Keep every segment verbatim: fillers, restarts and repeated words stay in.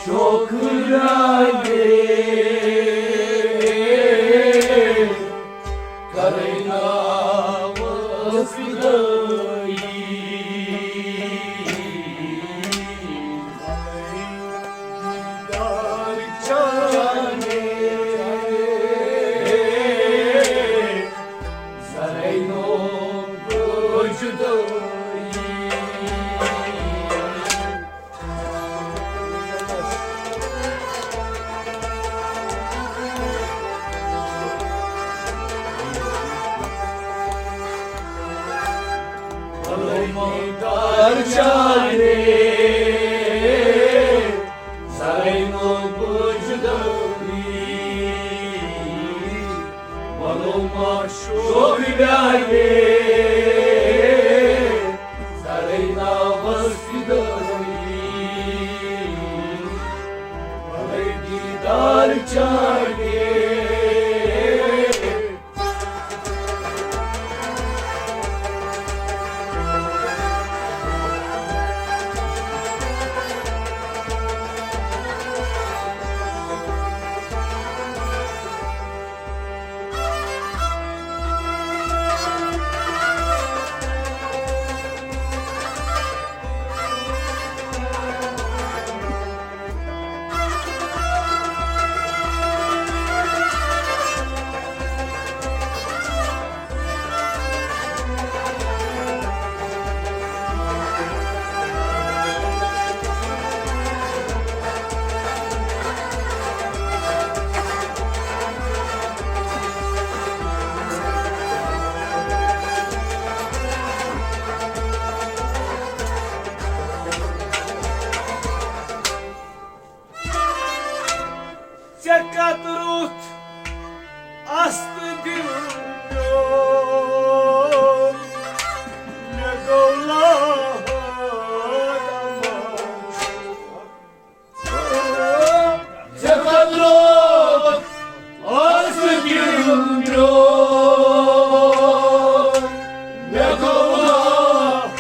شوق لگے کرنا وفدائی۔ دار چانے زرینو بجدائی۔ دار چانے زرینو بجدائی۔ ولو ما شوق لگے زرینو بجدائی۔ ولے دیدار چانے۔ ژےٚ کتھ رُت اَستہٕ دِل میون، مےٚ گوٚو لاحق۔ ژےٚ کتھ رُت اَستہٕ دِل میون، مےٚ گوٚو لاحق۔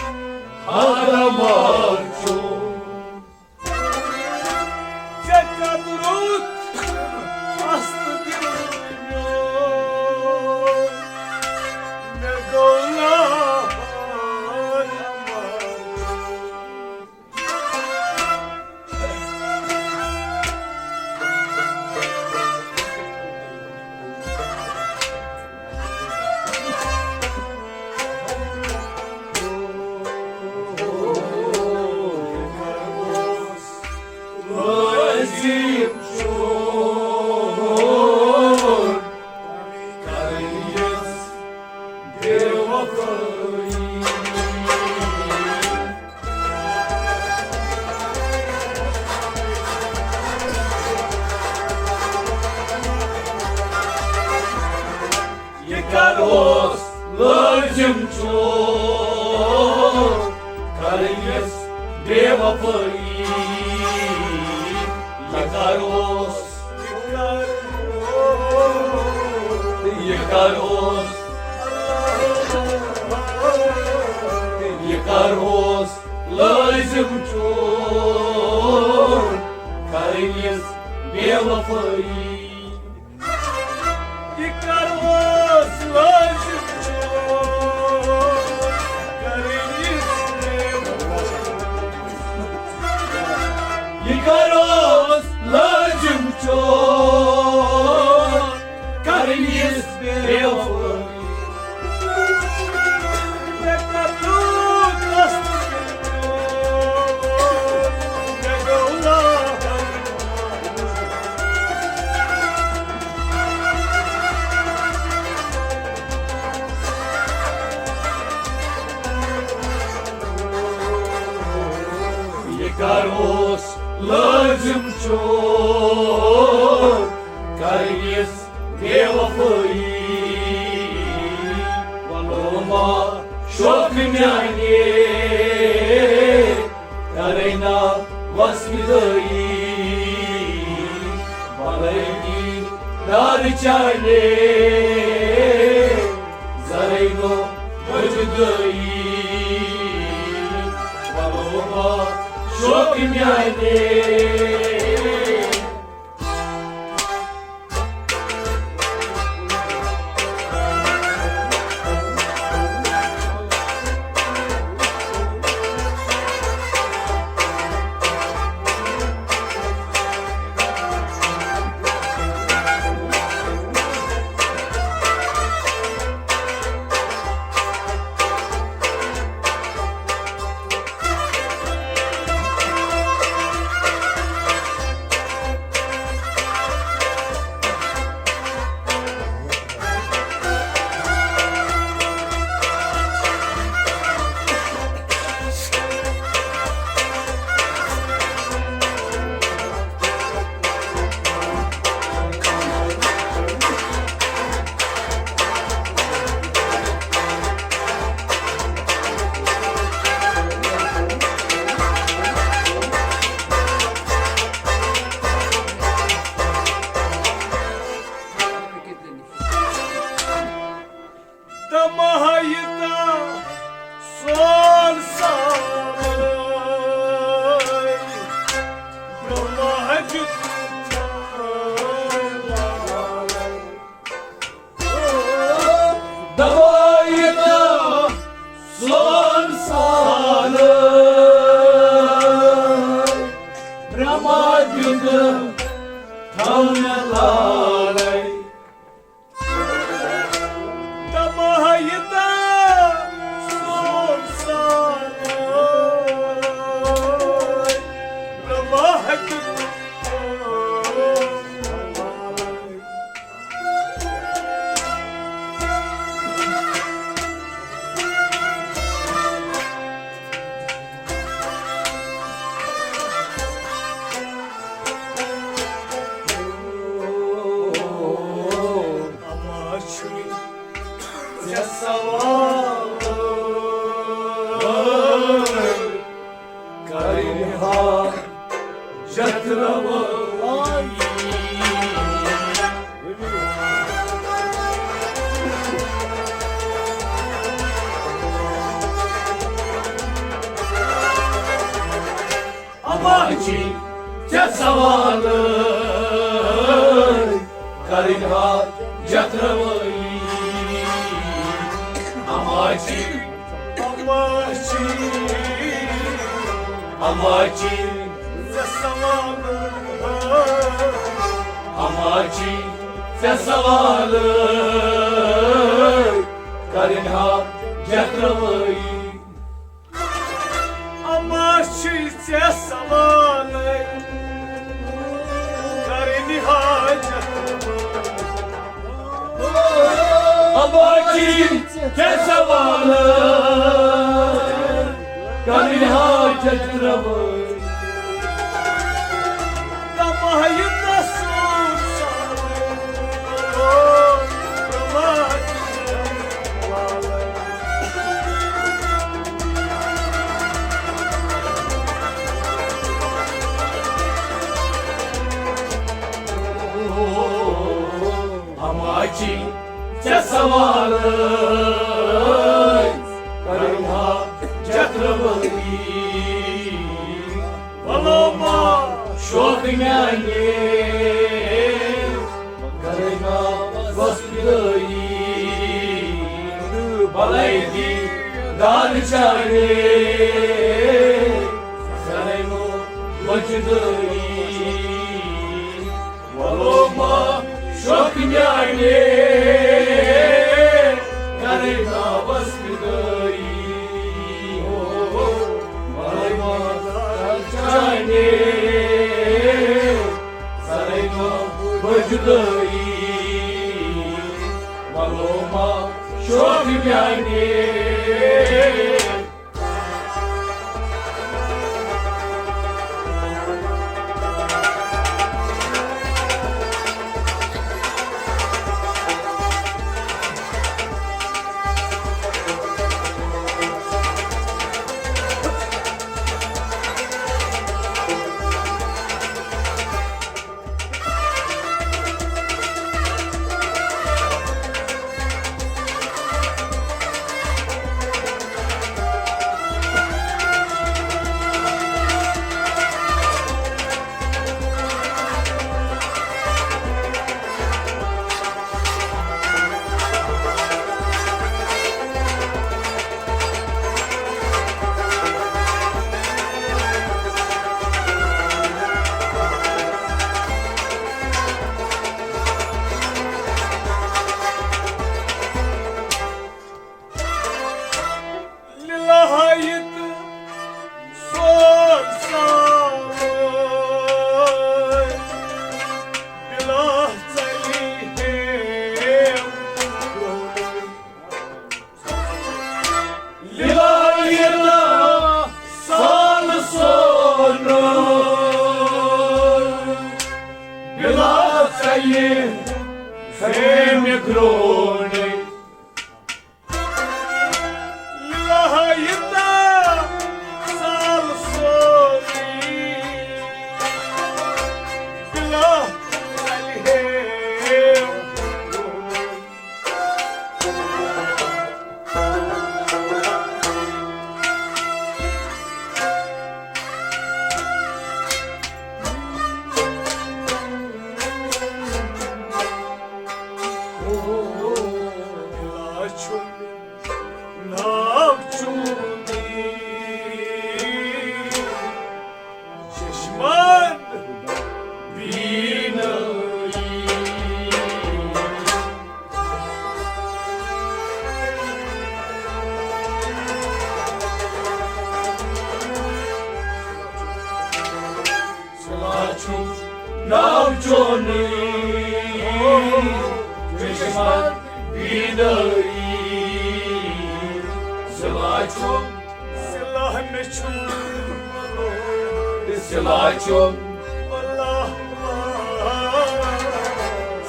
ژےٚ کتھ رُت اَستہٕ دِل میون، مےٚ گوٚو لاحق۔ یہِ کر اوس لٲزِم چون کرٕنۍ یِژھ بے وفٲیی؟ یہِ کر اوس، یہِ کر اوس، یہِ کر اوس لٲزِم چون کرٕنۍ یِژھ بے وفٲیی؟ یہِ کر اوس لٲزِم چون کرٕنۍ یِژھ بے وفٲیی؟ یہِ کر اوس لٲزِم چون کرٕنۍ یِژھ بے وفٲیی؟ مےٚ کر روٗد اَستہٕ دِل میون، مےٚ گوٚو لاحق۔ کر اوس لٲزِم چون کرنِس بے وفٲیی؟ وَلو ما شوق میانہِ کرے نا وس فدٲیی، بلے دیدار چانے زرے نو بجدٲیی۔ وَلو ما شوق میانے۔ دماہیتا سون سالے، برہما دیُت دماہیتا سون سالے، برہما دیُت تھاونہٕ لالے۔ دماہیتا سون سالے، برہما دیُت اما چھُے ژےٚ سوال کرٕنۍ حاجت روا۔ اما چھِ ژےٚ سوال کرٕنۍ حاجت روٲیی۔ اما چھِ، اما چھِ، اما چھِ ژےٚ سوال، اما چھِ ژےٚ سوال کرٕنۍ حاجت روٲیی۔ اما چھُے ژےٚ سوالے کرٕنۍ حاجت۔ اما چھُے ژےٚ سوالے کرٕنۍ حاجت روا۔ اما چھِ ژےٚ سوال کرٕنۍ حاجت روٲیی۔ وَلو ما شوق میانہِ کرٕنۍ نا وس فدٲیی، بلے دیدار چانے زرے نو بجدٲیی۔ وَلو ما شوق میانہِ کرٕنۍ نا وس فدٲیی۔ وَلو ما چانے زرے نو بجدٲیی۔ وَلو ما شوق میانہِ۔ بلا یہِ ناو سال سونُے، بلا ژَلہِ ہیمہِ گرٛونٕے۔ بلا یہِ ناو سال سونُے، بلا ژَلہِ ہیمہِ گرٛونٕے۔ ناو چون چشمن بینٲیی۔ سلا چھُم ناو چونُے، چشمن بینٲیی۔ سلا چھُم، سلا مےٚ چھُم، سلا چھُم، اللہ،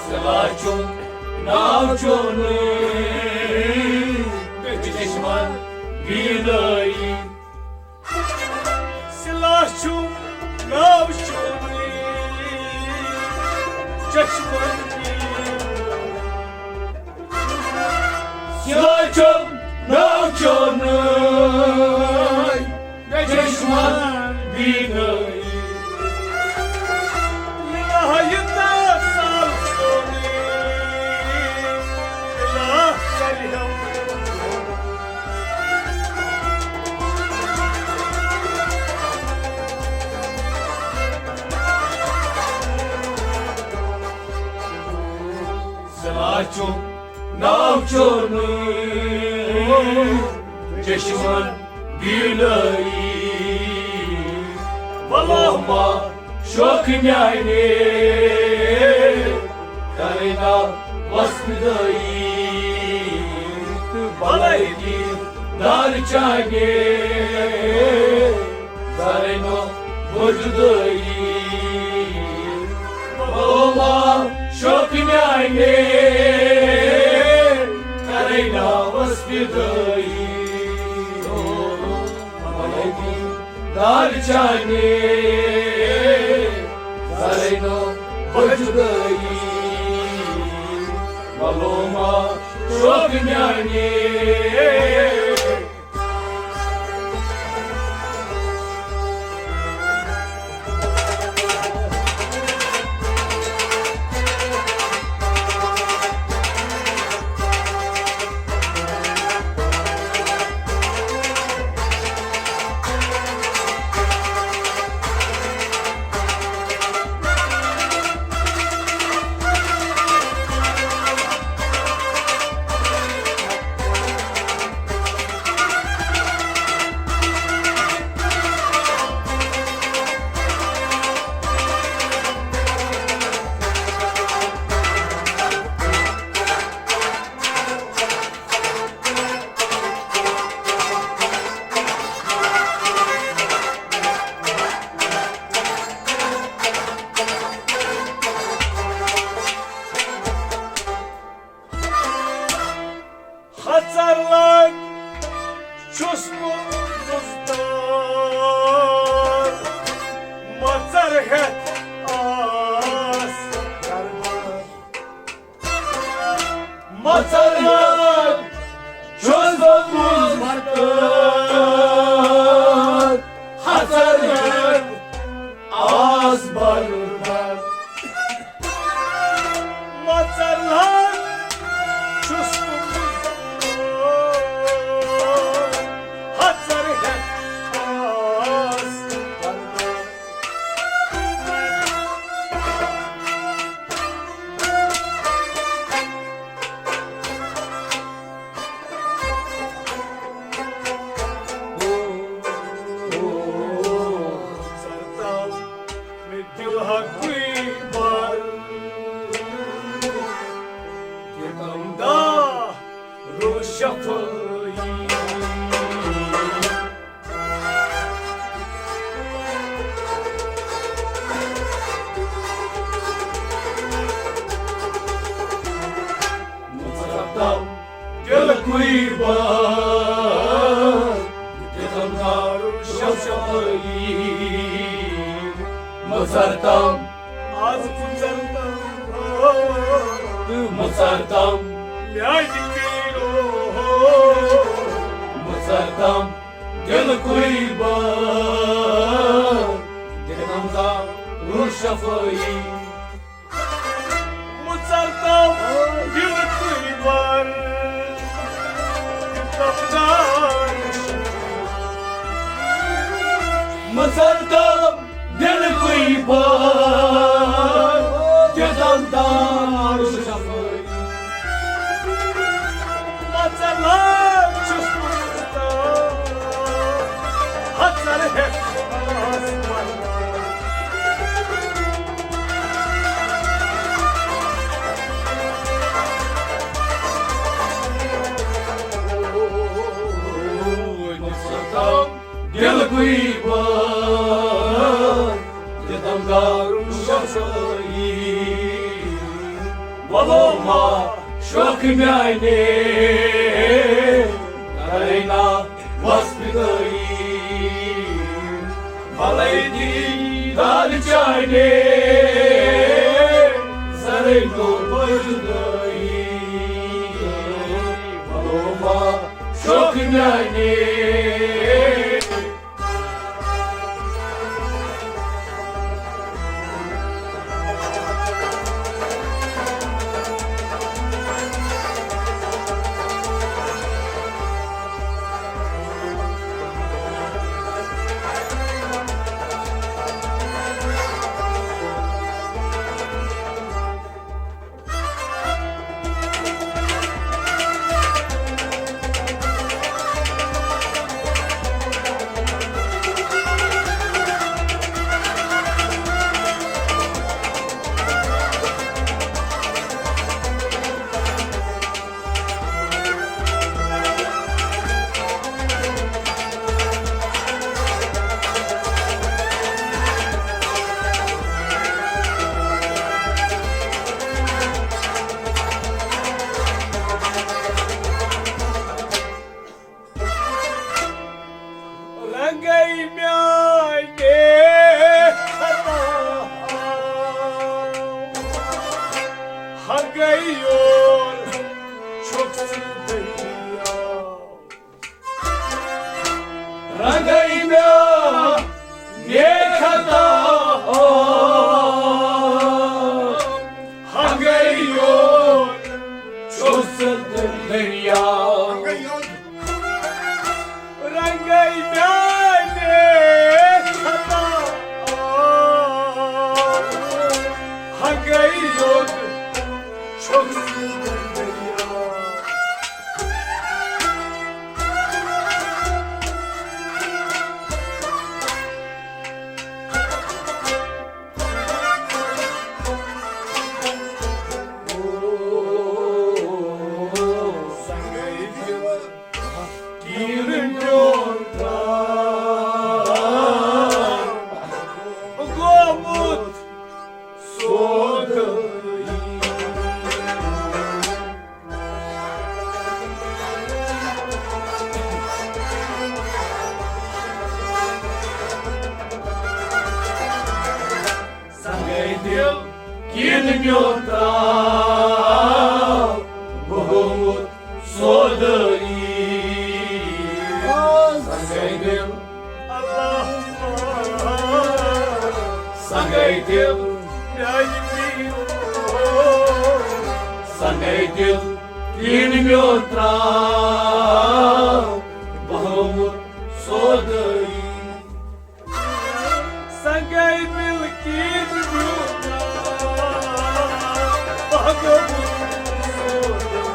سلا چھُم ناو چونُے، چشمن بینٲیی۔ سلا چھُم ناو چونُے، چشمن بینٲیی۔ سلا چھُم ناو چونُے، چشمن بینٲیی۔ لہہ یہِ تسلسلٕے، لہہ کرِہم۔ سلا چھُم ناو چونُے، چشمن بینٲیی۔ ولہٕ ما شوق میانہِ، کرے نا وس فدٲیی۔ تہٕ بلے دیٖدار چانہِ، زرینو بجدٲیی۔ ولہٕ ما شوق میانہِ، کرے نا وس فدٲیی۔ بلے دیٖدار چانہِ، زرینو بجدٲیی۔ ولہٕ ما شوق میانہِ۔ ہژر لگ چھُس بہٕ مُزدار، مژر ہٮ۪تھ آس دربار۔ مژر ہٮ۪تھ چھُس بہٕ مُزدار، ہژر ہٮ۪تھ آس بردار۔ مژر لگ چھُس بہٕ ہژر ہٮ۪تھ آس بردار۔ سرداو مےٚ دِل ہا گُے بار، یوٚتام داہ روز شفٲیی۔ دِتم دارالشفٲیی۔ مُژر تام، از مُژر تام، تہٕ مُژر تام، میانہِ پیٖرو۔ مُژر تام، دِلکُے بار، دِتم دارالشفٲیی۔ مُژر تام دِلکُے بار، دِتم دار۔ مُژر تام دِلکُے بار، دِتم دارالشفٲیی۔ مَژَر لٲگۍ چھُس بہٕ تہٕ ہَژَر ہٮ۪تھ آس وَنان۔ دِلکُے بار، دِتم دارالشفٲیی۔ وَلو ما شوخ میانے، کرے نا وس فدٲیی۔ بلے دیدار چانے، سرے نو بجدٲیی۔ وَلو ما شوخ میانے۔ رنگے میانے خطا، ہگے یور چھُکھ ژٕ دٔریاو۔ رنگے میانے خطا، ہگے یور چھُکھ ژٕ دٔریاو۔ رنگے میانے خطا، ہگے یوت چھُکھ ژٕ دٔریاو۔ سنگے دِل کِنہٕ میون ترٛاو گوٚمُت سودٲیی۔ سنگے دِل کِنہٕ میون ترٛاو گوٚمُت سودٲیی۔ سنگے دِل، سنگے دِل، سنگے دِل، کِنہٕ میون ترٛاو گوٚمُت سودٲیی۔ سنگے دِل کِنہٕ میون ترٛاو بہٕ گوٚمُت سودٲیی۔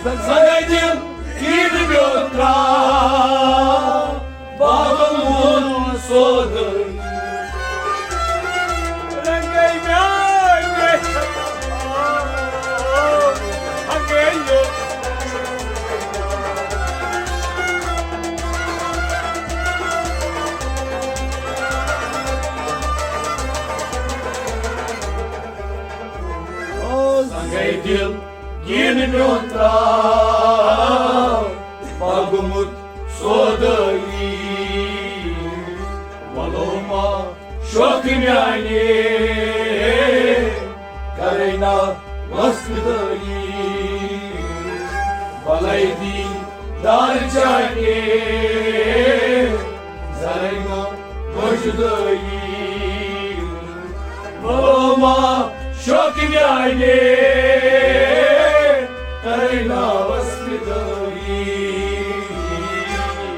سنگے دِل کِنہٕ میون ترٛاو بہٕ گوٚمُت سودٲیی۔ رنگے میانے ہگے یوت سنگے دِل کِنہٕ میون ترٛاو میانہِ کرے نا وسفدٲیی، بلے دی دار چانہِ زرے نا مجدٲیی، ماما شوق میانہِ کرے نا وسفدٲیی،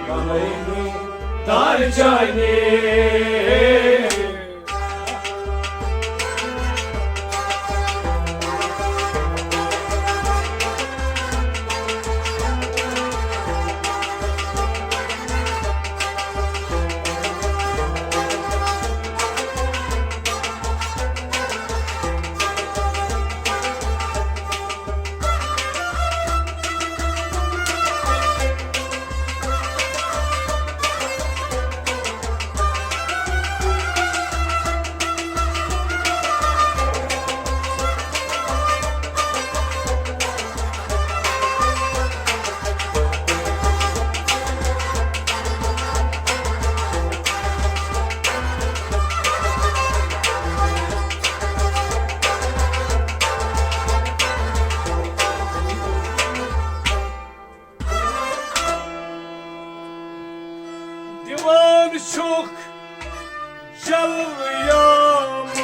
بلے دی دار چانہِ۔ دِوان چھُکھ جلوٕ یامہٕ،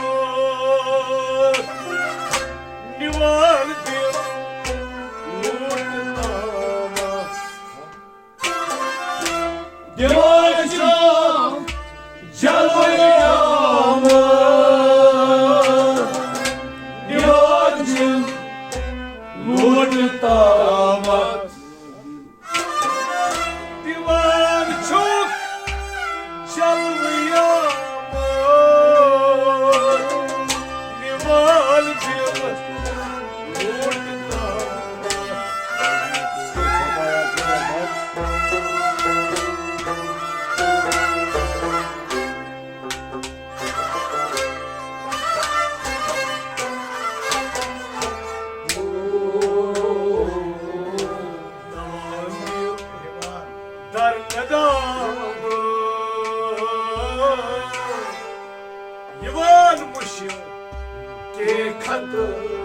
نِوان دِل لوٗٹناوان۔ دِوان چھُکھ جلوٕ یامہٕ، نِوان دِل لوٗٹناوان۔ دِوان چھُکھ جلوٕ یامہٕ، نِوان دِل لوٗٹناوان۔ دان دِل در ندام، یِوان مُشکِل کے خطٲیی۔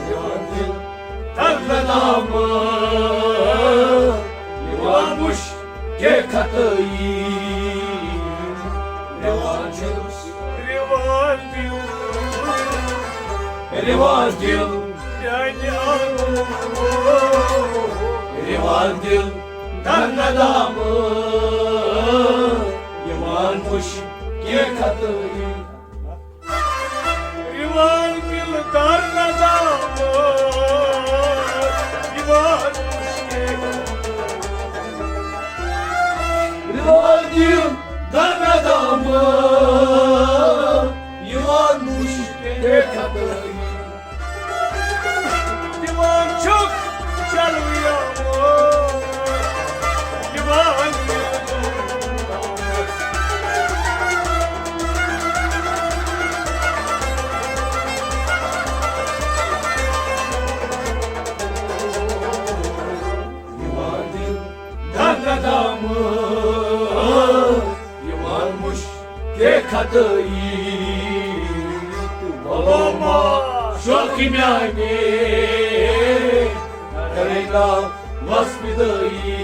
یِوان دِل در ندام، یِوان وُچھ کے خطٲیی۔ رِوان چھُس، رِوان دِل، رِوان دِل، میانہِ آنگُن۔ رِوان دِل در ندام، یِوان وُچھ کے خطٲیی۔ رِوان دِل در ندام، یِوان وُچھ کے۔ رِوان دِل در ندام، یِوان وُچھ کے خطٲیی۔ دِوان چھُکھ جلوٕ یامہٕ، یِوان یِوان دِل در ندام، یِوان مُشکِل کے خطٲیی۔ وَلو ما شوقی میانہِ، کرے نا وسفدٲیی۔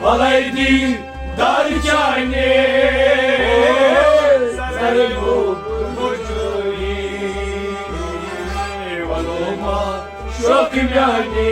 بلے دی دار چانہِ، زرے لوٗٹناوان۔ وَلو ما شوقی میانہِ۔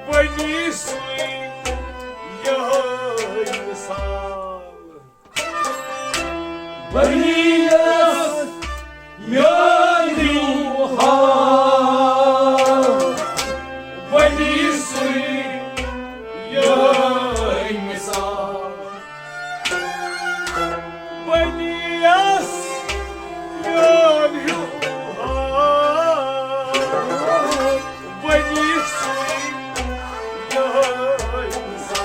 ونی سُے یہے مثال۔ ونیس میون ہیو حال، ونی سُے یہے مثال۔ ونیس میون ہیو حال، ونی سُے یہے مثال۔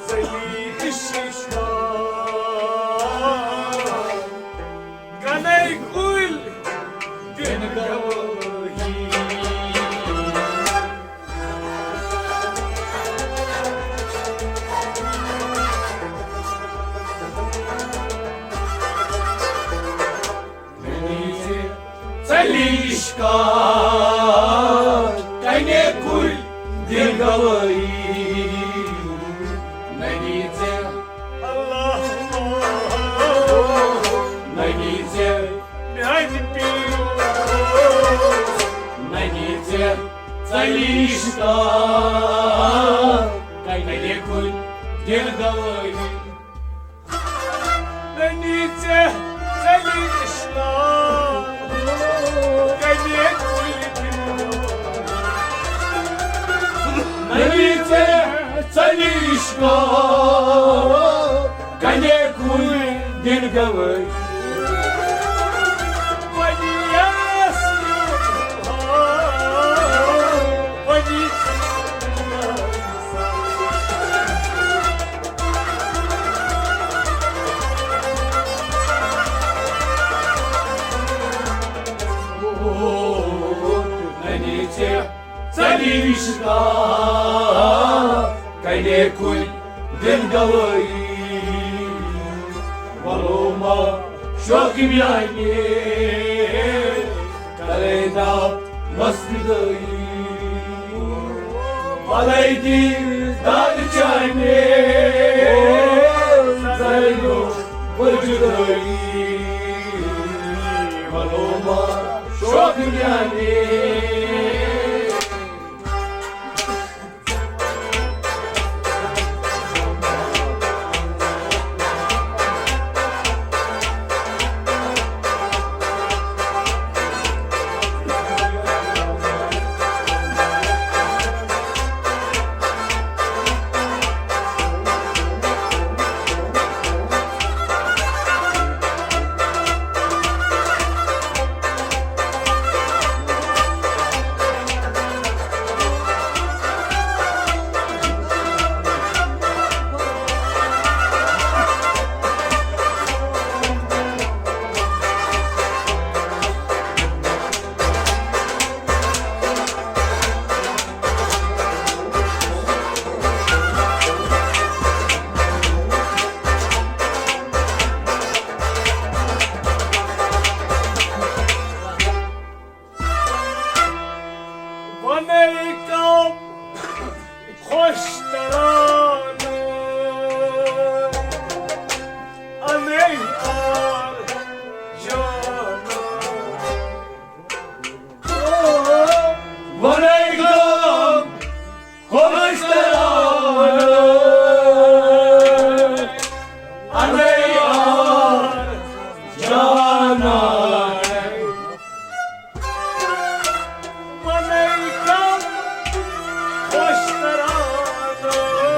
ژٔلی شِشتار، کنے کُلۍ دِن گوٲہی۔ ژٔلی شِشتار، کنے کُلۍ دِن گوٲہی۔ نہ نی ژےٚ، اللہ، نہ نی ژےٚ، میانہِ پیٖرو، نہ نی ژےٚ، ژٔلی شِشتار، کنے کُلۍ دِن گوٲہی۔ نہ نی ژےٚ، ژٔلی شِشتار، کنے کُلۍ دِن گوٲہی۔ نہ نی ژےٚ، ژٔلی شِشتار، کنے کُلۍ دِن گوٲہی۔ ونیس، ونی نہ نی ژےٚ، ژٔلی شِشتار، کنے کُلۍ دِن گوٲہی۔ وَلو ما شوقہٕ میانہِ، کرے دب مس فدٲیی۔ پھلے دی داد چانہِ، زرِ گوٚو جدٲیی۔ وَلو ما شوقہٕ میانہِ۔ ونے کم خوش ترانہٕ، انے آر جانہٕ۔ ونے کم خوش ترانہٕ، انے آر جانہٕ۔ ونے کم خوش ترانہٕ،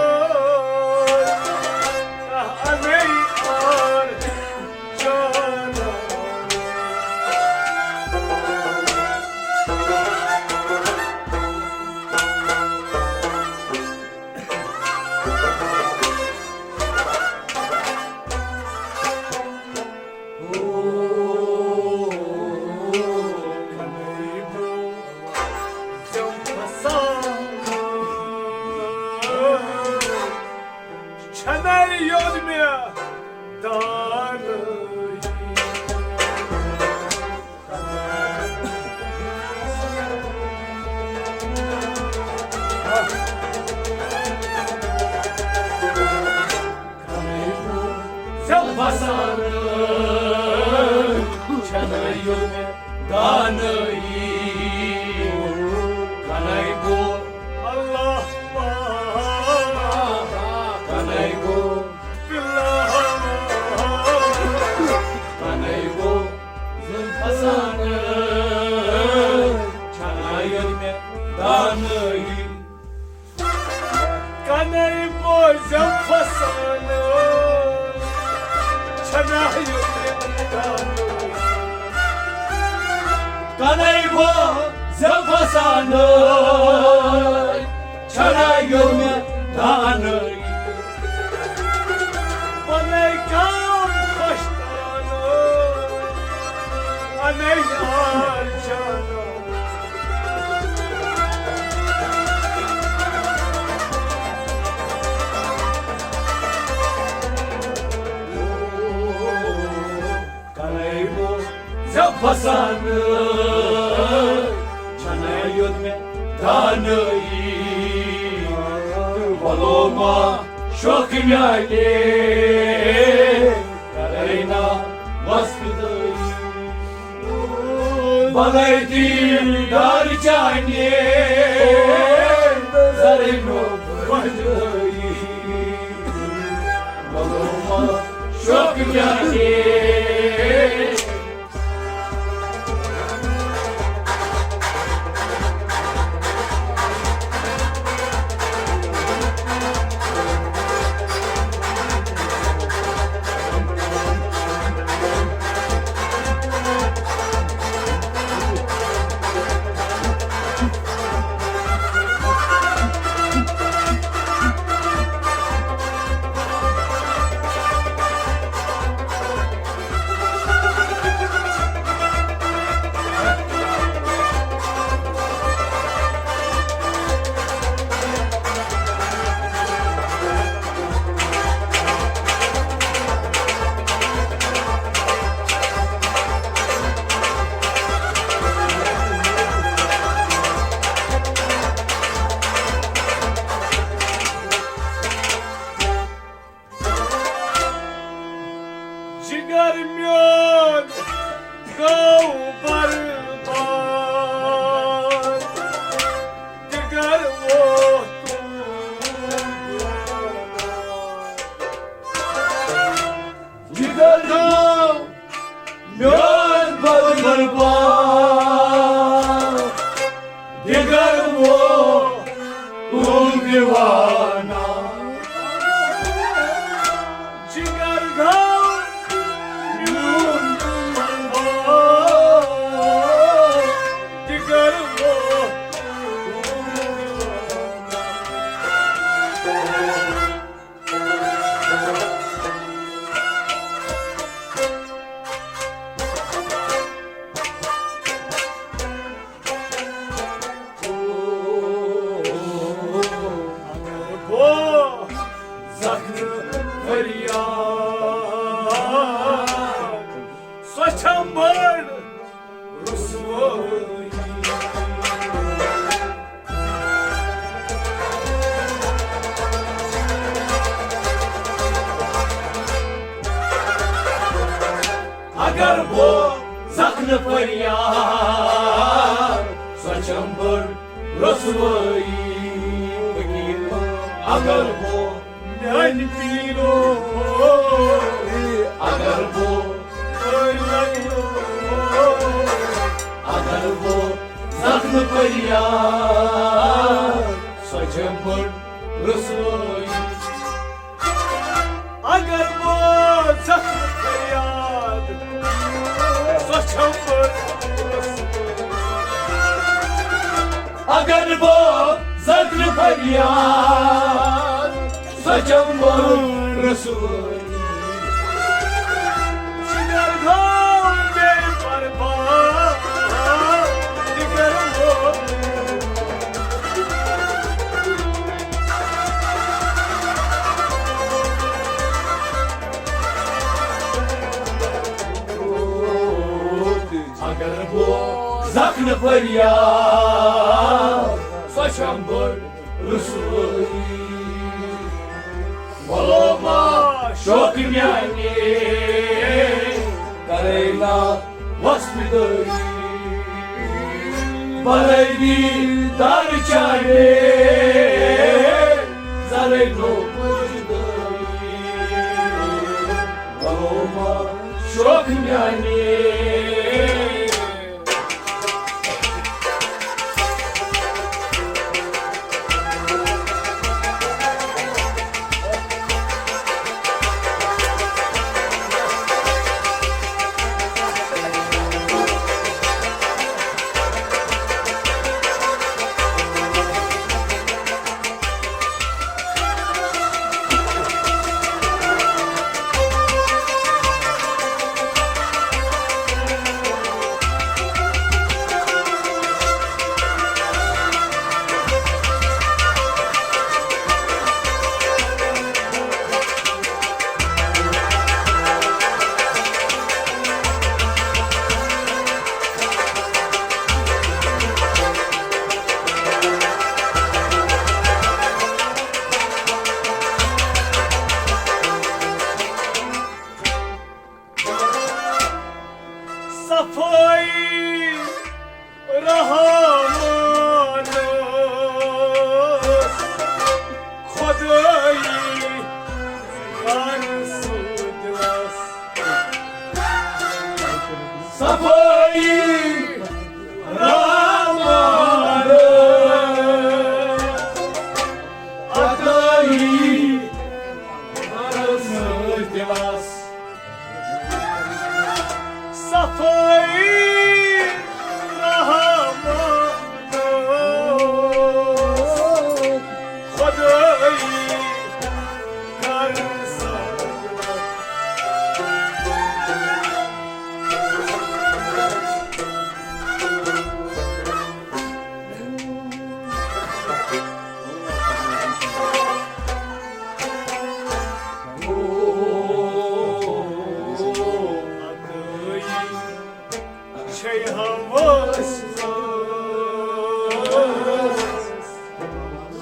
آنٲیی۔ کنے گو اللہ پاک، کنے گو باللہ، کنے گو زلفسانہٕ، چھنایو مےٚ دانٲیی۔ کنے بوزم فسانہٕ، چھنایو مےٚ دانٲیی۔ کنے بوزم فسانہٕ، چھنایو مےٚ دانٲیی۔ پنے کام خۄش ترانہٕ، انے یار جانہٕ۔ کنے بوزم فسانہٕ، چھنایو مےٚ دانٲیی۔ وَلو ما شوقہٕ میانہِ، کرے نا وصف دٲری۔ بلے دیدار چانہِ، زرینو بجٲیی۔ وَلو ما شوقہٕ میانہِ۔ جگر میون گوٚو برباد، جگر ووت۔ جگر گوٚو میون برباد، جگر ووت دیوانہ۔ جگر گوٚو میون برباد، جگر ووت۔ اگر بہٕ زخمہٕ فریاد، سۄ چھم بٔڑ رسوٲیی۔ اگر بہٕ زخمہٕ فریاد، سۄ چھم بٔڑ رسوٲیی۔ اگر بہٕ میانہِ پیٖرو، اگر بہٕ اگر بہٕ زخمہٕ فریاد، سۄ چھم بٔڑ رسوٲیی۔ اگر بہٕ زخمہٕ فریاد، سۄ چھم بٔڑ رسوٲیی۔ اگر بہٕ زخمہٕ فریاد، سۄ چھم بٔڑ رسوٲیی۔ جگر گوٚو مےٚ برباد، جگر گوٚو۔ اگر بہٕ زخمہٕ فریاد، سۄ چھم بٔڑ رسوٲیی۔ وَلو ما شوقہٕ میانہِ، کرے نا وصف دٲری۔ پلوی دار چاہے زرے نو پوشداری، بہوما شوق میانی۔ صفٲیی رحمانس خۄدٲیی کر سُہ دِلس۔ صفٲیی رحمانس عطٲیی کر سُہ دِلس۔ صفٲیی رحمانس خۄدٲیی کر سٲلمت۔ چھے ہوس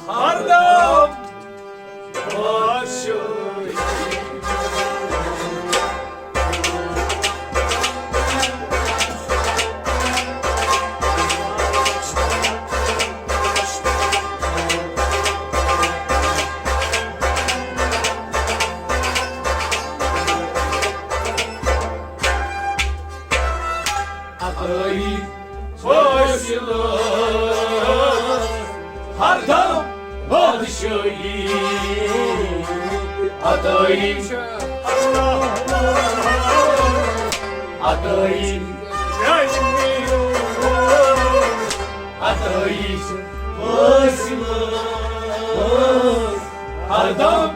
ہردم بادشاہی۔ عطٲیی فٲصلہٕ ہردم بادشٲہی۔ عطٲیی چھِ اللہ، عطٲیی، عطٲیی چھِ فٲصلہٕ ہردم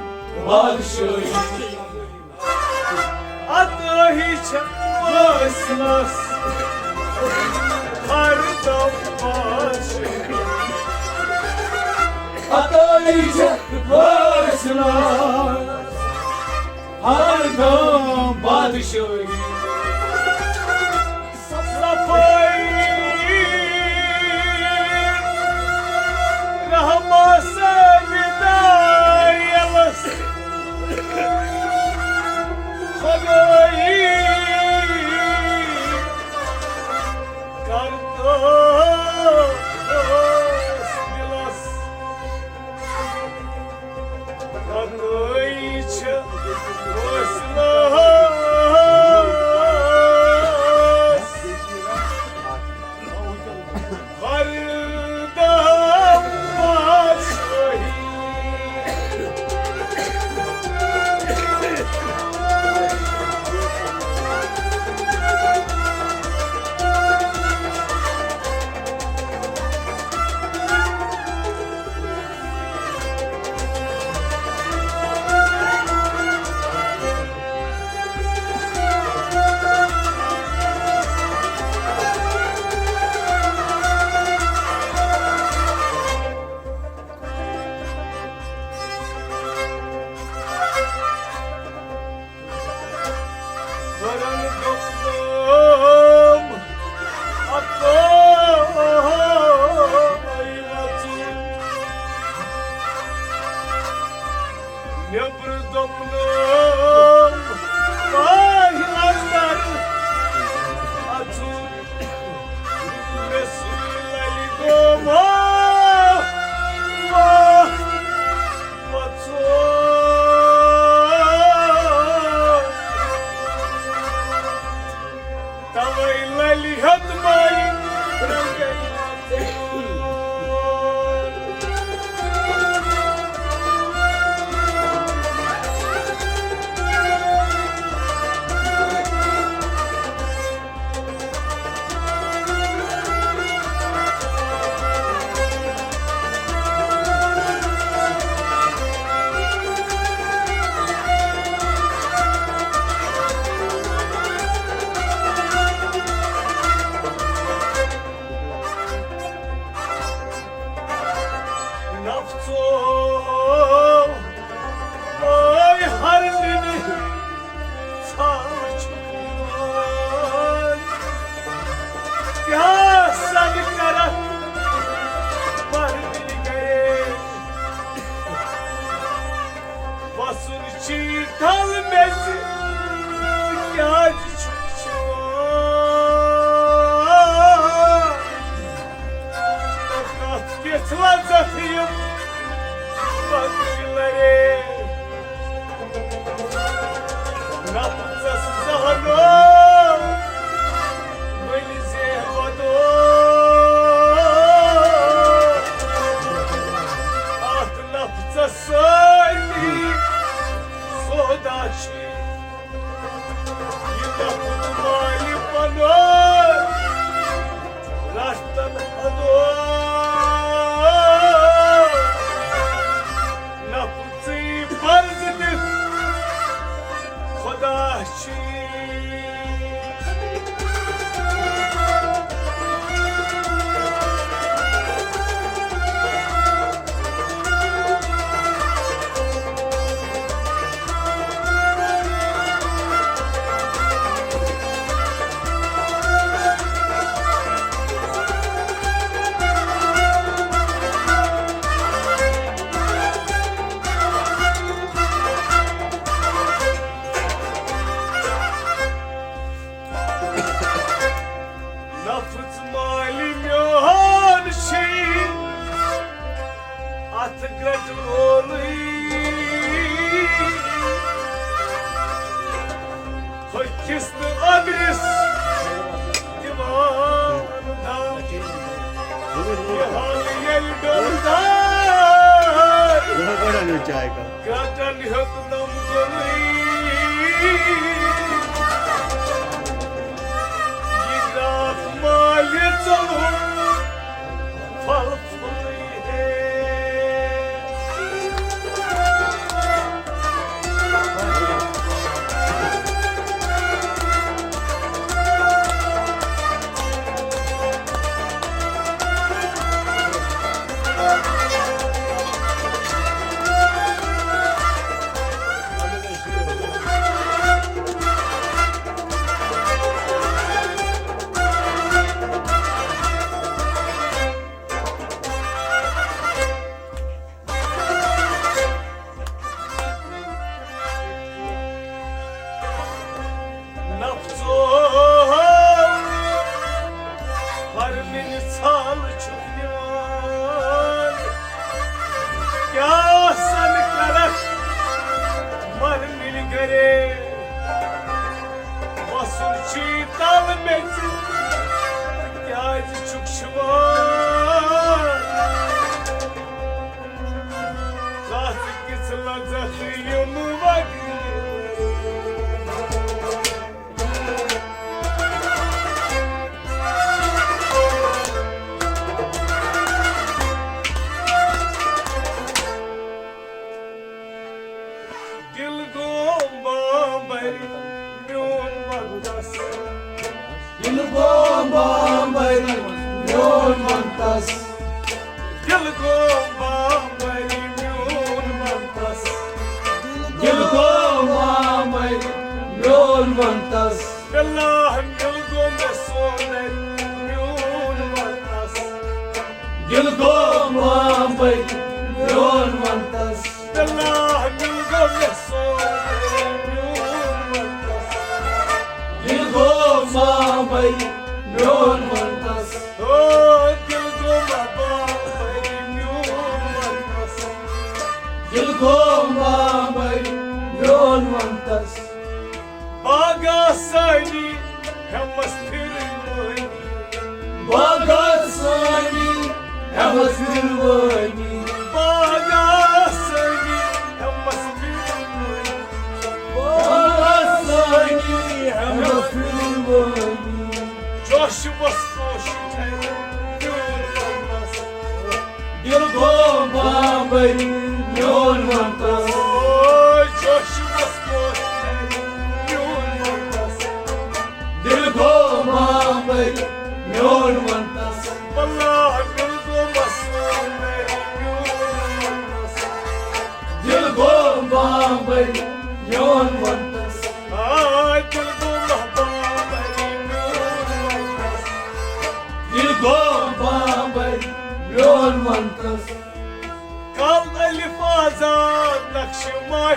بادشٲہی۔ عطٲیی چھِ فٲصلس ہردم بادشٲہی۔ عطٲیی چھِ فٲصلس ہردم بادشٲہی۔ صفٲیی رحمس ودایلس خۄدٲیی کر دوس دِلس۔ عطٲیی چھِ فٲصلس ہردم بادشٲہی۔ لرے، نفژس زہنو ؤلۍ زِ ودو۔ اتھ نفژس سۭتی سودا چھُ یہِ نفژ مالہِ پنُن۔ رٹن ہدو نفژی فرض دِتھ خدا چھی۔ نفژ مالہِ میون چھی اتھ گرٹہٕ وولٕے۔ ہوٚکھِس تہٕ أدرِس دِوان دم۔ یہِ حال ییٚلہِ ڈوٚل دار گرٹن ہیوٚت نم گوٚلٕے۔ یہِ گرٛاکھ مالہِ ژوٚلُن پھل پھُلٕے ہے۔ نفژو ہر مِلہِ ژھال چھُکھ نِوان۔ کیٛاہ سن کرکھ مر مِلہِ گرے؟ وسُن چھُے تل میٚژِ، کیٛازِ چھُکھ شِوان؟ کتھ کِژھ لذت یِم وغٲر۔ دل گوٚو بامبر میون وقتس۔ دل گوٚو بامبر میون وقتس۔ دل گوٚو بامبر میون وقتس۔ دل گوٚو بامبر میون وقتس۔ باللہ مِل گوٚو مےٚ سونر میون وقتس۔ دل گوٚو بامبر میون وقتس۔ باللہ مِل گوٚو مےٚ سونر میون وقتس۔ دل گوٚو بامبر میون وقتس۔ او دل گوٚو مےٚ بامبر میون وقتس۔ دل گوٚو بامبر میون وقتس۔ باغا سٲنی ہٮ۪مس پھِروٲنی۔ باغا سٲنی ہٮ۪مس پھِروٲنی۔ باغا سٲنی ہٮ۪مس پھِروٲنی۔ باغا سٲنی ہٮ۪مس پھِروٲنی۔ جوش وس کوش ٹھہر میون وقتس۔ دل گوٚو بامبر میون وقتس۔ او جوش وس کوش ٹھہر میون وقتس۔ دل گوٚو بامبر میون وقتس۔ واللہ دل گوٚو مسرور میون وقتس۔ دل گوٚو بامبر میون وقتس۔ آ دل گوٚو بامبر میون وقتس۔ دل گوٚو بامبر میون وقتس۔ کل الف آزاد نقش ماہ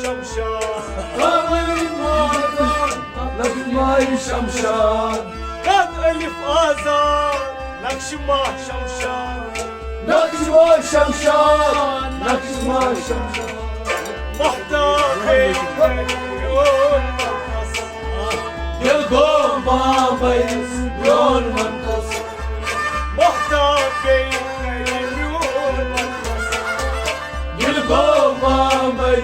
شمشاد۔ کل الف آزاد نقش ماہ شمشاد۔ کل الف آزاد نقش ماہ شمشاد۔ نقش و شمشاد، نقش و شمشاد۔ مہتابے میون وطن۔ دل گوٚو بامبر میون وطن۔ مہتابے میون وطن۔ دل گوٚو بامبر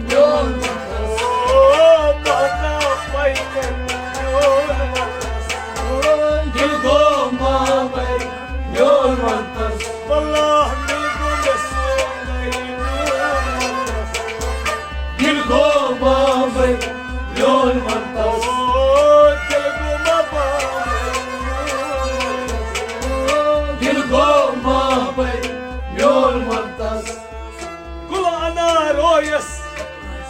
میون وطن۔ او مہتابے میون وطن۔ دل گوٚو بامبر میون وطن۔ واللہ دل گوٚو مےٚ سورُے میون وطن۔ دل گوٚو بامبر میون وطن۔ او دل گوٚو ما بامبر میون وطن۔ دل گوٚو بامبر میون وطن۔ گُل انار رویس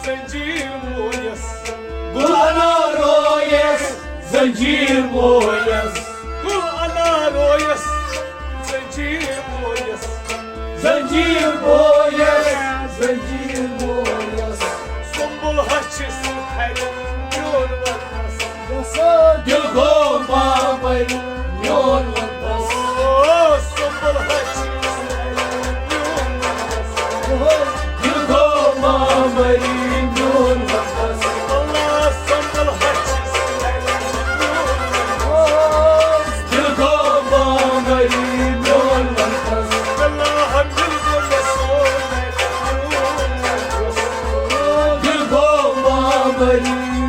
زنجیر مویس۔ گُل انار رویس زنجیر مویس۔ گُل انار رویس زنجیر مویس۔ زنجیر مویس، زنجیر مویس۔ سنبل ہچھِ سۭتۍ پھرِ میون وطنس۔ دل گوٚو بامبر میون وطنس۔ او سنبل ہچھِ سۭتۍ پھرِ میون وطنس۔ دل گوٚو بامبر میون وطنس۔ اللہ سنبل ہچھِ سۭتۍ پھرِ میون وطنس۔ دل گوٚو بامبر میون وطنس۔ اللہ دل گوٚو مےٚ سورُے میون وطنس۔ دل گوٚو بامبر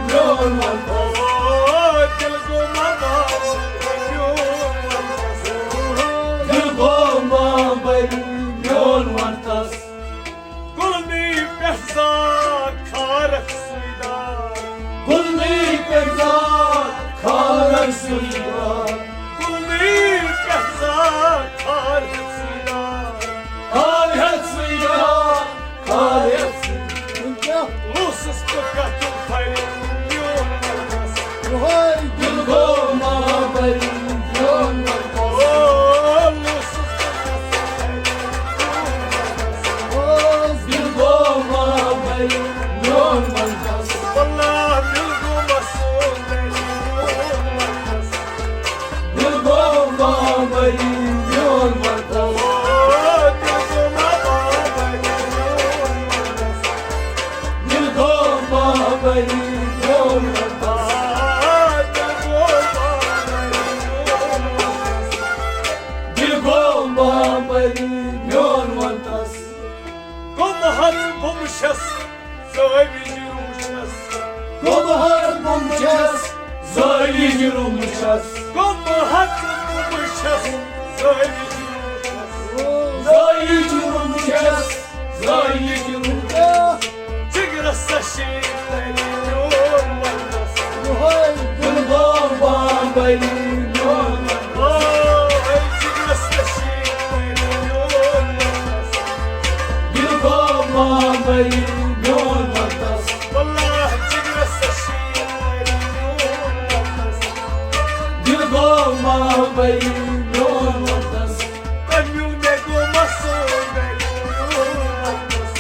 میون وطنس۔ او دل گوٚو ما بامبر میون وطنس۔ دل گوٚو بامبر میون وطنس۔ گُلنٕے پٮ۪ٹھ زاگ کھارکھ سُے داگ۔ گُلنٕے پٮ۪ٹھ زاگ کھارکھ سُے داگ۔ گُلنٕے پٮ۪ٹھ زاگ کھارکھ سُے داگ۔ کھارکھ سُے داگ۔ کھارکھ سُے داگ۔ لوٗسُس بہٕ کتُل پھرِ میون وطنس۔ دل گوٚو بامبر میون وطنس۔ او لوٗسُس بہٕ کتُل پھرِ میون وطنس۔ دل گوٚو بامبر میون وطنس۔ واللہ دل گوٚو مسرور میون وطنس۔ دل گوٚو بامبر میون وطنس۔ او دل گوٚو ما بامبر میون وطنس۔ دل گوٚو بامبر میون وطنس۔ آ، دل گوٚو بامبر میون وطنس۔ دل گوٚو بامبر میون وطنس۔ گوٚم ہتھ بُمہٕ چھَس زٲوِج روٗم چھَس۔ گوٚم ہتھ بُمہٕ چھَس زٲوِج روٗم چھَس۔ گوٚم ہتھ بُمہٕ چھَس زٲوِج روٗم چھَس۔ زٲوِج روٗم چھَس۔ زٲوِج روٗم چھَس۔ جگرس سشی تری میون وطنس۔ دل گوٚو بامبر میون وطنس۔ او، جگرس سشی تری میون وطنس۔ دل گوٚو بامبر میون وطنس۔ واللہ جگرس سشی تری میون وطنس۔ دل گوٚو بامبر میون وطنس۔ تۄہہِ میوٗل مےٚ گوٚو مسرور میون وطنس۔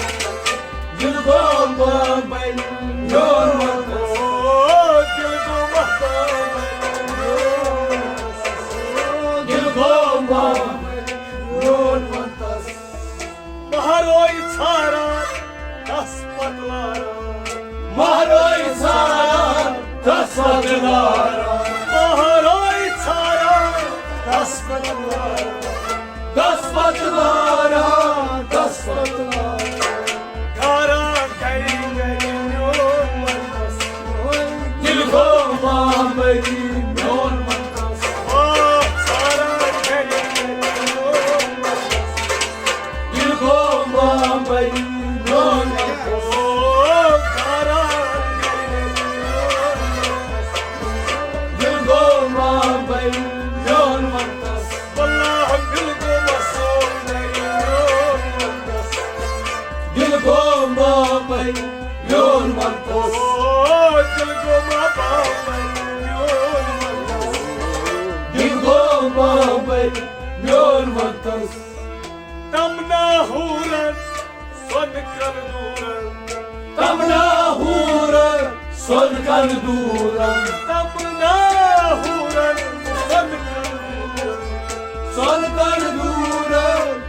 دل گوٚو بامبر میون وطنس۔ او، دل گوٚو بامبر میون وطنس۔ دل گوٚو بامبر میون وطنس۔ مہروے ژھاران، تس پتہٕ لاران۔ مہروے ژھاران، تس پتہٕ لاران۔ مہروے ژھاران، تس پتہٕ لاران۔ تس پتہٕ لاران، تس پتہٕ لاران۔ کھاران گری گری میون وطنس۔ دل گوٚو بامبر میون وطنس۔ آ، کھاران گری گری میون وطنس۔ دل گوٚو بامبر میون وطنس۔ او، کھاران گری گری میون وطنس۔ دل گوٚو بامبر میون وطنس۔ واللہ دل گوٚو مسرور میون وطنس۔ دل گوٚو بامبر میون وطنس۔ او، دل گوٚو ما بامبر میون وطنس۔ دل گوٚو بامبر میون وطنس۔ تمنا حورن سۄنہٕ کَن دوٗرن۔ تمنا حورن سۄنہٕ کَن دوٗرن۔ تمنا حورن سۄنہٕ کَن دوٗرن۔ سۄنہٕ کَن دوٗرن،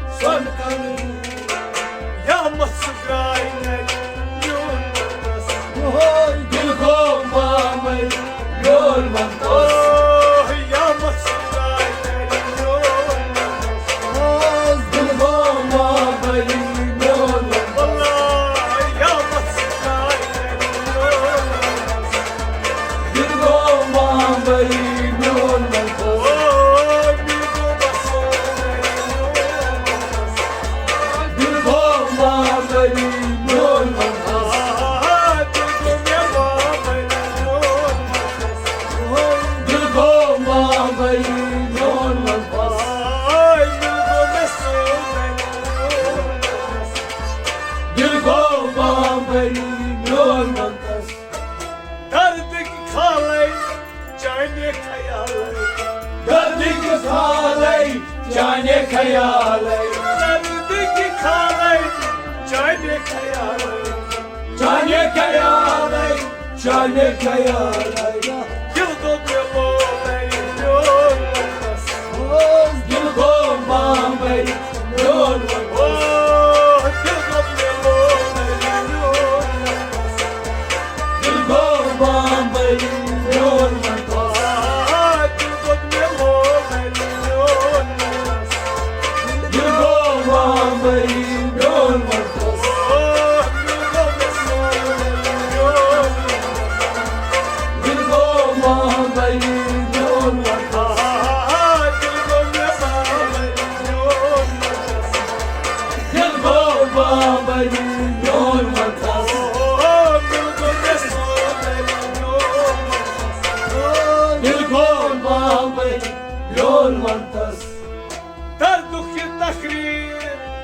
خیالے، دردٕکۍ خالے، چانہِ خیالے، چانہِ خیالے، چانہِ خیالے۔ دِل دوٚپ مےٚ لولے میون وَنَس۔ دِل گوٚو بامبَرِ میون وَنَس۔ دِل دوٚپ مےٚ لولے میون وَنَس۔ دِل گوٚو بامبَرِ میون وَنَس۔ دِل دوٚپ مےٚ لولے میون وَنَس۔ دِل گوٚو بامبَرِ میون وَنَس۔ دِل گوٚو بامبَرِ میون وَنَس۔ دِل گوٚو بامبَرِ میون وَنَس۔ دِل گوٚو بامبَرِ میون وَنَس۔ دِل گوٚو بامبَرِ میون وَنَس۔ دردُک یہِ تقریر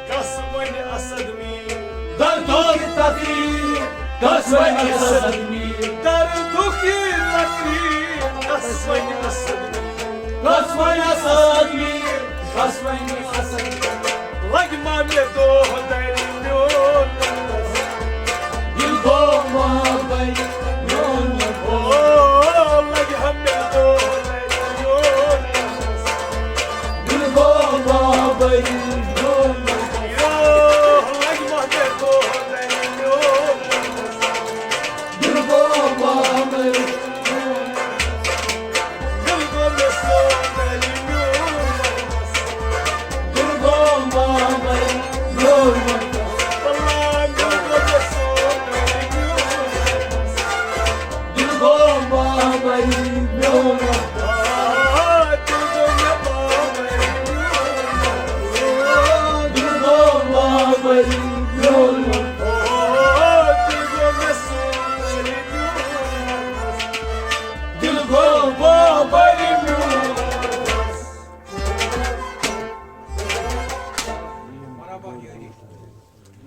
کس وَنہِ اسد میر؟ دردُک یہِ تقریر کس وَنہِ اسد میر؟ دردُک یہِ تقریر کس وَنہِ اسد میر؟ کس وَنہِ اسد میر؟ کس وَنہِ اسد میر؟ لگہِ ما مےٚ دۄہ درِ